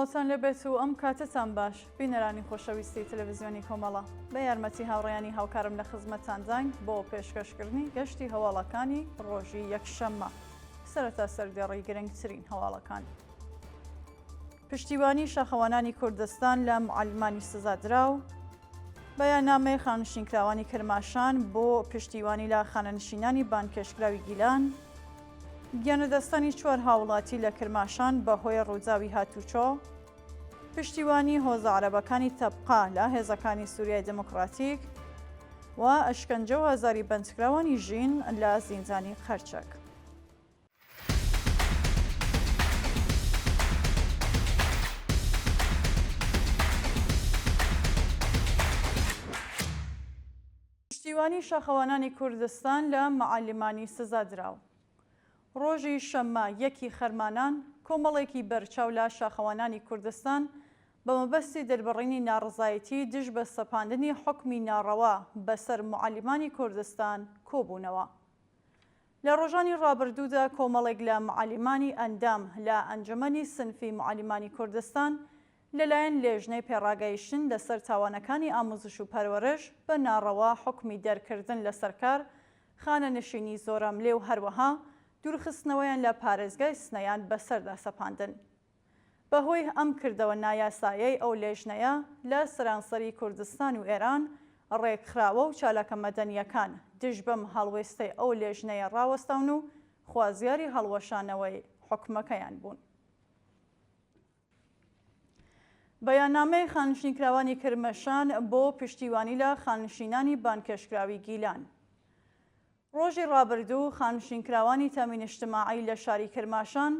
سڵاوتان لێبێت و ئەم کاتەتان باش بینەرانی خۆشەویستی تەلەڤزیۆنی کۆمەڵە بە یارمەتی هاوڕێیانی هاوکارم لە خزمەتتانداین بۆ پێشکەشکردنی گەشتی هەواڵەکانی ڕۆژی یەکشەممە سەرەتا سەردێڕی گرنگترین هەواڵەکان. پشتیوانی شاخەوانانی کوردستان لە معەلمانی سزادراو، بەیاننامەی خانەنشینکراوانی کرماشان بۆ پشتیوانی لە خانەنشینانی بانگهێشتکراوی گیلان، گیانلەدەستدانی چوار هاوڵاتی لە کرماشان بەهۆی ڕووداوی هاتوچۆ، پشتیوانی هۆزە عەرەبەکانی تەبقە لە هێزەکانی سوریای دیموکراتیک و ئەشکەنجە و ئازاری بەندکراوانی ژین لە زیندانی قەرچەک. پشتیوانی شاخەوانانی کوردستان لە مەعەلیمانی سزادراو. ڕۆژی شەممە یەکی خەرمانان، کۆمەڵێکی بەرچاو لە شاخەوانانی کوردستان بە مەبەستی دەربڕینی ناڕەزایەتی دژ بە سەپاندنی حوکمی ناڕەوا بەسەر موعەلیمانی کوردستان کۆبوونەوە. لە ڕۆژانی ڕابردوودا کۆمەڵێک لە موعەلیمانی ئەندام لە ئەنجومەنی سنفی موعەلیمانی کوردستان لەلایەن لێژنەی پێڕاگەیشتن لەسەر تاوانەکانی ئاموزش و پەروەرش بە ناڕەوا حوکمی دەرکردن لەسەر کار، خانەنشینی زۆرەملێ و هەروەها دوورخستنەوەیان لە پارێزگای سنەیان بەسەردا سەپاندن. بەهۆی ئەم کردەوە نایاسایەی ئەو لێژنەیە لە سەرانسەری کوردستان و ئێران، ڕێکخراوە و چالاکە مەدەنییەکان دژ بەم هەڵوێستەی ئەو لێژنەیە ڕاوەستاون و خوازیاری هەڵوەشانەوەی حوکمەکەیان بوون. بەیاننامەی خانشینکراوانی کرمەشان بۆ پشتیوانی لە خانشینانی بانگهێشتکراوی گیلان. ڕۆژی ڕابردوو خانشینکراوانی تامین اجتماعی لە شاری کرماشان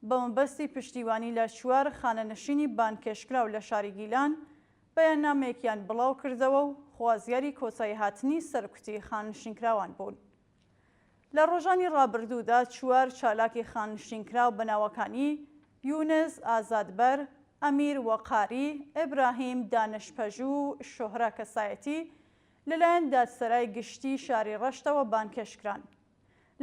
بە مەبەستی پشتیوانی لە چوار خانەنشینی بانگهێشتکراو لە شاری گیلان بەیاننامەیەکیان بڵاو کردەوە و خوازیاری کۆتاییهاتنی سەرکوتی خانشینکراوان بوون. لە ڕۆژانی ڕابردوودا چوار چالاکی خانشینکراو بە ناوەکانی، یونس ئازادبەر، ئەمیر وەقاری، ئیبراهیم دانشپەژوو و شۆهرە کەسایەتی، لەلایەن دادسەرای گشتیی شاری ڕەشتەوە بانگهێشتکران.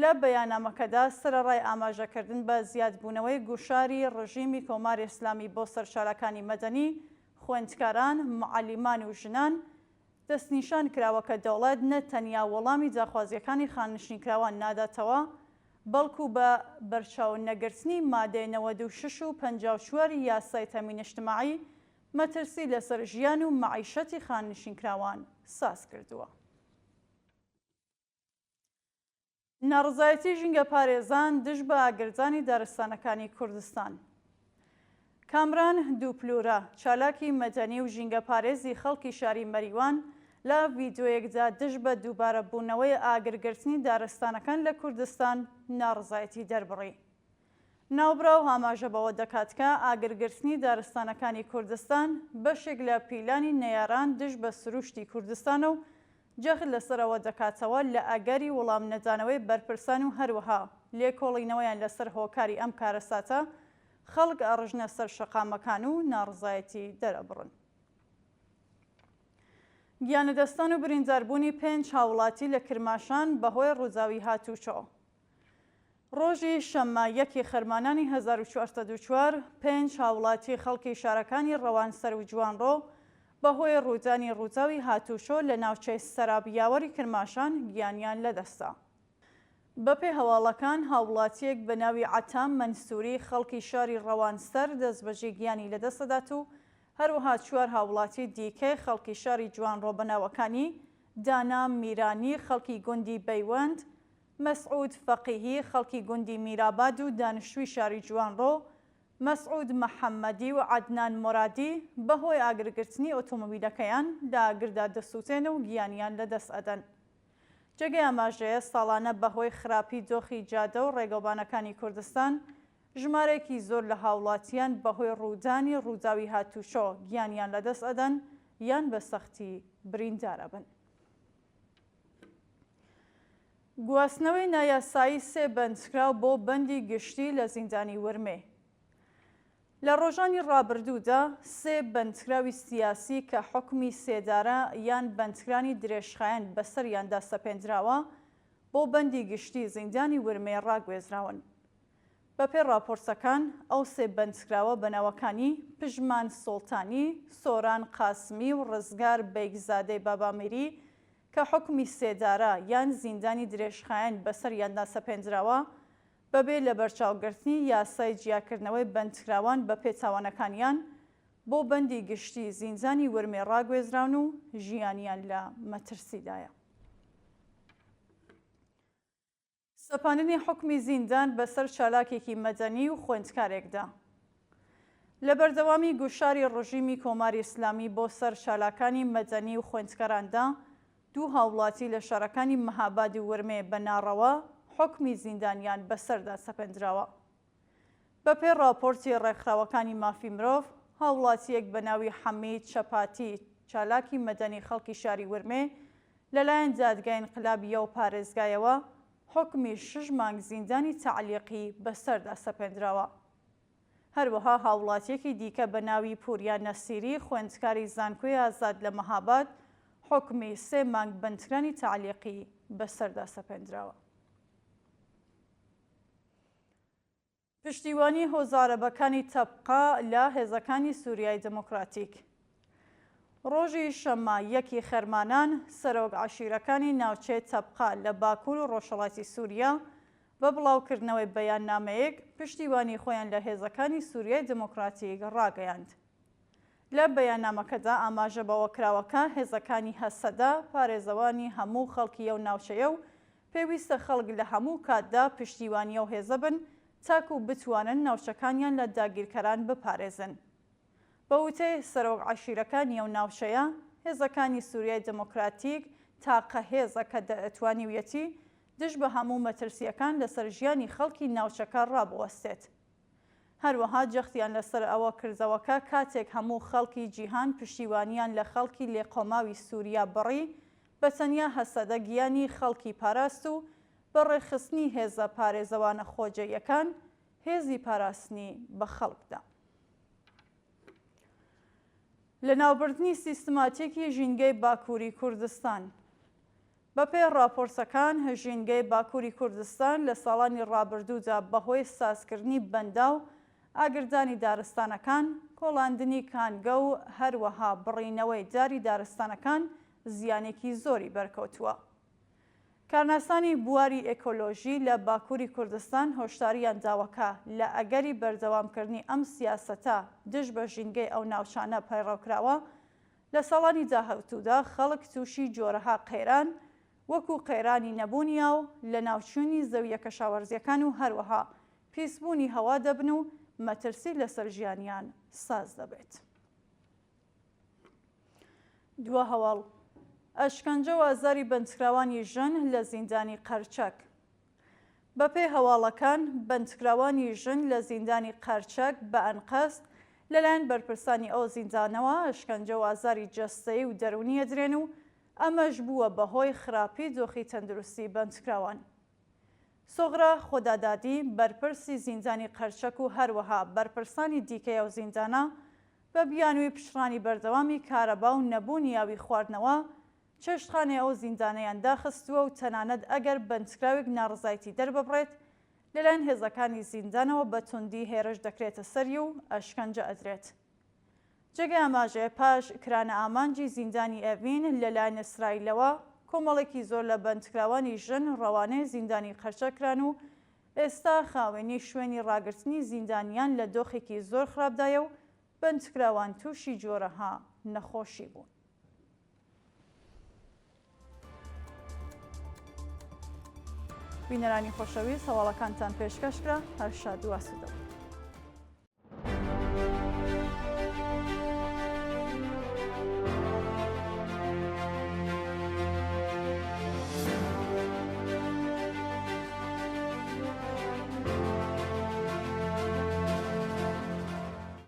لە بەیاننامەکەدا سەرەڕای ئاماژەکردن بە زیادبوونەوەی گوشاری ڕژیمی کۆماری ئیسلامی بۆ سەر چالاکانی مەدەنی، خوێندکاران، موعەلیمان و ژنان، دەستنیشان کراوە کە دەوڵەت نە تەنیا وەڵامی داخوازییەکانی خانەنشینکراوان ناداتەوە، بەڵکوو بە بەرچاو نەگرتنی مادەی 96 و 54 ی یاسای تەمین اجتماعی، مەترسی لەسەر ژیان و مەعیشەتی خانەنشینکراوان ساز کردووە. ناڕەزایەتی ژینگەپارێزان دژ بە ئاگردانی دارستانەکانی کوردستان. کامران دووپلورە، چالاکی مەدەنی و ژینگەپارێزی خەڵکی شاری مەریوان، لە ڤیدیۆیەکدا دژ بە دووبارەبوونەوەی ئاگرگرتنی دارستانەکان لە کوردستان ناڕەزایەتی دەربڕی. ناوبراو ئاماژە بەوە دەکات کە ئاگرگرتنی دارستانەکانی کوردستان بەشێک لە پیلانی نەیاران دژ بە سروشتی کوردستانە و جەخت لەسەر ئەوە دەکاتەوە لە ئەگەری وڵام نەدانەوەی بەرپرسان و هەروەها لێکۆڵینەوەیان لەسەر هۆکاری ئەم کارەساتە، خەڵک ئەڕژنە سەر شەقامەکان و ناڕزایەتی دەرئەبڕن. گیانلەدەستدان و برینداربوونی پێنج هاوڵاتی لە کرماشان بەهۆی ڕووداوی هاتووچۆ. ڕۆژی شەممە یەکی خەرمانانی 1404، پێنج هاوڵاتی خەڵکی شارەکانی ڕەوانسەر و جوانڕۆ بەهۆی ڕوودانی ڕووداوی هاتووچۆ لە ناوچەی سەراب یاوەری کرماشان گیانیان لەدەستدا. بەپێی هەواڵەکان هاوڵاتییەک بە ناوی عەتا مەنسووری خەڵکی شاری ڕەوانسەر دەستبەجێ گیانی لەدەستدەدات و هەروەها چوار هاوڵاتی دیکەی خەڵکی شاری جوانڕۆ بە ناوەکانی دانا میرانی خەڵکی گوندی بەیوەند، مەسعود فەقیهی خەڵکی گوندی میراباد و دانیشتووی شاری جوانڕۆ، مەسعود محەممەدی و عەدنان مۆرادی بەهۆی ئاگرگرتنی ئۆتۆمۆبیلەکەیان لە ئاگردا دەسووتێن و گیانیان لەدەست ئەدەن. جێگەی ئاماژەیە ساڵانە بەهۆی خراپی دۆخی جادە و ڕێگەوبانەکانی کوردستان، ژمارەیەکی زۆر لە هاوڵاتیان بەهۆی ڕوودانی ڕووداوی هاتووچۆ گیانیان لەدەست ئەدەن یان بە سەختی بریندار ئەبن. گواستنەوەی نایاسایی سێ بەندکراو بۆ بەندی گشتی لە زیندانی ورمێ. لە ڕۆژانی ڕابردوودا سێ بەندکراوی سیاسی کە حوکمی سێدارە یان بەندکرانی درێژخایەن بەسەریاندا سەپێندراوە، بۆ بەندی گشتی زیندانی ورمێ ڕاگوێزراون. بەپێی ڕاپۆرتەکان، ئەو سێ بەندکراوە بە ناوەکانی، پژمان سوڵتانی، سۆران قاسمی و ڕزگار بەیگزادەی بابامیری، کە حوکمی سێدارە یان زیندانی درێژخایەن بەسەریاندا سەپێندراوە، بەبێ لەبەرچاوگرتنی یاسای جیاکردنەوەی بەندکراوان بەپێ تاوانەکانیان، بۆ بەندی گشتی زیندانی ورمێ ڕاگوێزراون و ژیانیان لە مەترسیدایە. سەپاندنی حوکمی زیندان بەسەر چالاکێکی مەدەنی و خوێندکارێکدا. لە بەردەوامی گوشاری ڕژیمی کۆماری ئیسلامی بۆ سەر چالاکانی مەدەنی و خوێندکاراندا، دوو هاوڵاتی لە شارەکانی مەهاباد و ورمێ بە ناڕەوا حوکمی زیندانیان بەسەردا سەپێندراوە. بەپێی ڕاپۆرتی ڕێکخراوەکانی مافی مرۆڤ، هاوڵاتییەک بە ناوی حەمید چەپاتی، چالاکی مەدەنی خەڵکی شاری ورمێ، لەلایەن دادگای ئینقلابی ئەو پارێزگایەوە حوکمی شەش مانگ زیندانی تەعلیقی بەسەردا سەپێندراوە. هەروەها هاوڵاتییەکی دیکە بە ناوی پوریا نەسیری خوێندکاری زانکۆی ئازاد لە مەهاباد حوکمی سێ مانگ بەندکرانی تەعلیقی بەسەردا سەپێندراوە. پشتیوانی هۆزە عەرەبەکانی تەبقە لە هێزەکانی سوریای دێموکراتیک. ڕۆژی شەممە یەکی خەرمانان، سەرۆک عەشیرەکانی ناوچەی تەبقە لە باکوور و ڕۆژهەڵاتی سوریا بە بڵاوکردنەوەی بەیاننامەیەک پشتیوانی خۆیان لە هێزەکانی سوریای دێموکراتیک ڕاگەیاند. لە بەیاننامەکەدا ئاماژە بەوە کراوە کە هێزەکانی هەسەدە پارێزەوانی هەموو خەڵکی ئەو ناوچەیە و پێویستە خەڵک لە هەموو کاتدا پشتیوانی ئەو هێزە بن تاکو بتوانن ناوچەکانیان لە داگیرکەران بپارێزن. بە وتەی سەرۆک عەشیرەکانی ئەو ناوچەیە، هێزەکانی سوریای دێمۆکراتیک تاقە هێزە کە توانیویەتی دژ بە هەموو مەترسییەکان لەسەر ژیانی خەڵکی ناوچەکە ڕابوەستێت. هەروەها جەختیان لەسەر ئەوە کردەوە کە کاتێک هەموو خەڵکی جیهان پشتیوانیان لە خەڵکی لێقەوماوی سوریا بڕی، بە تەنیا هەسەدە گیانی خەڵکی پاراست و بە ڕێکخستنی هێزە پارێزەوانە خۆجێیەکان هێزی پاراستنی بە خەڵک دا. لەناوبردنی سیستماتیکی ژینگەی باکووری کوردستان. بەپێی ڕاپۆرتەکان، ژینگەی باکووری کوردستان لە ساڵانی ڕابردوودا بەهۆی سازکردنی بەنداو، ئاگردانی دارستانەکان، کۆڵاندنی کانگە و هەروەها بڕینەوەی داری دارستانەکان زیانێکی زۆری بەرکەوتووە. کارناسانی بواری ئێکۆلۆژی لە باکووری کوردستان هۆشدارییان داوە کە لە ئەگەری بەردەوامکردنی ئەم سیاسەتە دژ بە ژینگەی ئەو ناوچانە پەیڕەوکراوە، لە ساڵانی داهاتوودا خەڵک تووشی جۆرەها قەیران وەکوو قەیرانی نەبوونی ئاو، لەناوچوونی زەوییە کەشاوەرزییەکان و هەروەها پیسبوونی هەوا دەبن و مەترسی لەسەر ژیانیان ساز دەبێت. دوا هەواڵ، ئەشکەنجە و ئازاری بەندکراوانی ژن لە زیندانی قەرچەک. بەپێی هەواڵەکان، بەندکراوانی ژن لە زیندانی قەرچەک بە ئەنقەست لەلایەن بەرپرسانی ئەو زیندانەوە ئەشکەنجە و ئازاری جەستەیی و دەروونی ئەدرێن و ئەمەش بووە بەهۆی خراپی دۆخی تەندروستی بەندکراوان. سۆغرا خۆدادادی، بەرپرسی زیندانی قەرچەک و هەروەها بەرپرسانی دیکەی ئەو زیندانە بە بیانووی پچڕانی بەردەوامی کارەبا و نەبوونی ئاوی خواردنەوە، چێشتخانەی ئەو زیندانەیان داخستووە و تەنانەت ئەگەر بەندکراوێک ناڕەزایەتی دەرببڕێت، لەلایەن هێزەکانی زیندانەوە بە توندی هێرش دەکرێتە سەری و ئەشکەنجە ئەدرێت. جێگەی ئاماژەیە پاش کرانە ئامانجی زیندانی ئێڤین لەلایەن ئیسرائیلەوە، کۆمەڵێکی زۆر لە بەندکراوانی ژن ڕەوانەی زیندانی قەرچەک کران و ئێستا خاوێنی شوێنی ڕاگرتنی زیندانیان لە دۆخێکی زۆر خراپدایە و بەندکراوان تووشی جۆرەها نەخۆشی بوون. بینەرانی خۆشەویست هەواڵەکانتان پێشکەش کرا هەر شاد و ئاسوودە بن.